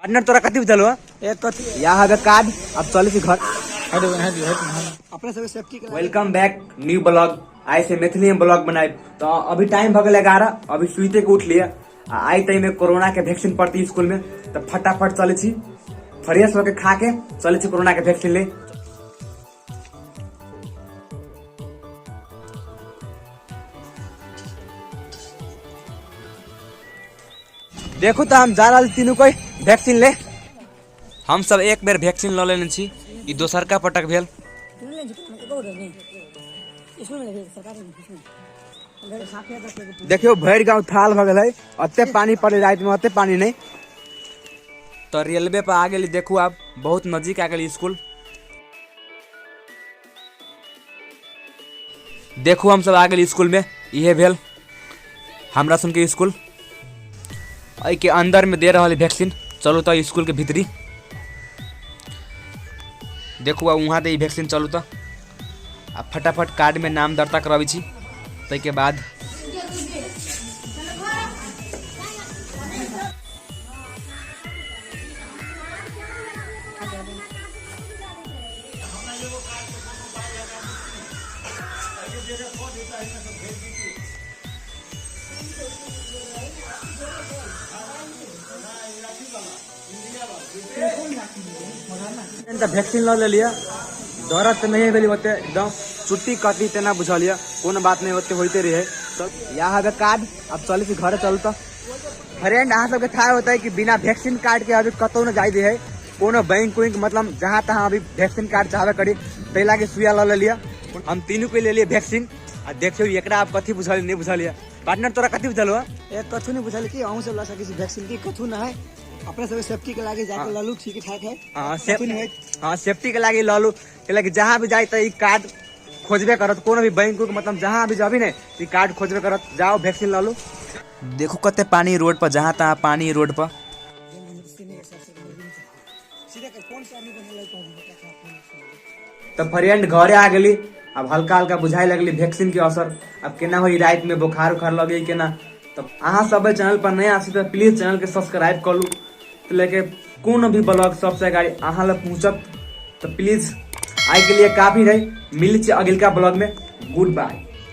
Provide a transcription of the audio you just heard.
Partner तोरा कथी बुझल हो? एक कथी या हवे कार्ड, अब चले छी घर। अपने सब सेफ्टी के welcome back new blog. आइ से मैथिली में ब्लॉग बनाए। तो अभी टाइम भ गेल 11, अभी सुते के उठलिए। आ आइ तई में कोरोना के वैक्सीन पड़ती स्कूल में, तो फटाफट चले छी, फ्रेश होके खा के चले छी कोरोना के वैक्सीन ले। देखू तो हम जा रहल तीनू कोई वैक्सीन ले। हम सब एक बेर वैक्सीन ल लेने छी, ई दोसरका पटक भेल। देखियो भरि गांव थाल भ गेल है, अते पानी पड़े रात में, अते पानी नहीं। तो रेलवे पर आ गेली, देखू आप बहुत नजीक आ गेली स्कूल। देखू हम सब आ गेली स्कूल में, इहे भेल हमरा सुन के स्कूल। एहि के अंदर में दे रहल है वैक्सीन। चलू तो स्कूल के भीतरी देखू, आ वहाँ दे वैक्सीन। चलू तो आ फटाफट कार्ड में नाम दर्ता कराबै छी, ताहिके बाद तऽ वैक्सीन लऽ लेलियै, दर्द तऽ नहीं भेलै ओते, एकदम चुट्टी कटी तेना बुझलियै, कोनो बात नहीं, ओते होइते रहे। तो यहाँ हवे कार्ड, अब चलै छी घरे। चलू तो फ्रेंड, अहाँ सबके था होता है कि बिना वैक्सीन कार्ड के अभी कतौ न जाय दे है, कोनो बैंक उंक, मतलब जहाँ तहाँ अभी वैक्सीन कार्ड चाहबे करी, ताहि लागी सुइया लऽ लेलियै। हम तीनू के लेलियै वैक्सीन। आ देखियौ एकरा आब कथी बुझलियै नहीं बुझलियै। पार्टनर तोरा कथी बुझल हो? एक कथू नहीं बुझल कि अहूँ सब लऽ सकै छी वैक्सीन की कथू ना है, अपने सब सेफ्टी के लागी जाके ललू, ठीक ठाक है। हाँ, कथू नहीं है। हाँ, सेफ्टी के लागी ललू, कैलाकि जहाँ भी जाए तो ई कार्ड खोजबे करत, कोनो भी बैंक उंक, मतलब जहाँ भी जाबी ने ई कार्ड खोजबे करत। जाओ वैक्सीन ललू। देखू कते पानी रोड पर, जहाँ तहाँ पानी रोड पर। तो फ्रेंड घरे आ गेली, अब हल्का हल्का बुझाई लगली वैक्सीन के असर। अब केना होई रात में बुखार उखार लगे केना। तो अहाँ सब चैनल पर नया आसी तो प्लीज चैनल के सब्सक्राइब कर लू, तो लेके कोनो भी ब्लॉग सबसे अगाडि अहाँ लग पहुँचत। तो प्लीज I के लिए काफी रही, मिल छी अगिलका ब्लॉग में। Good bye.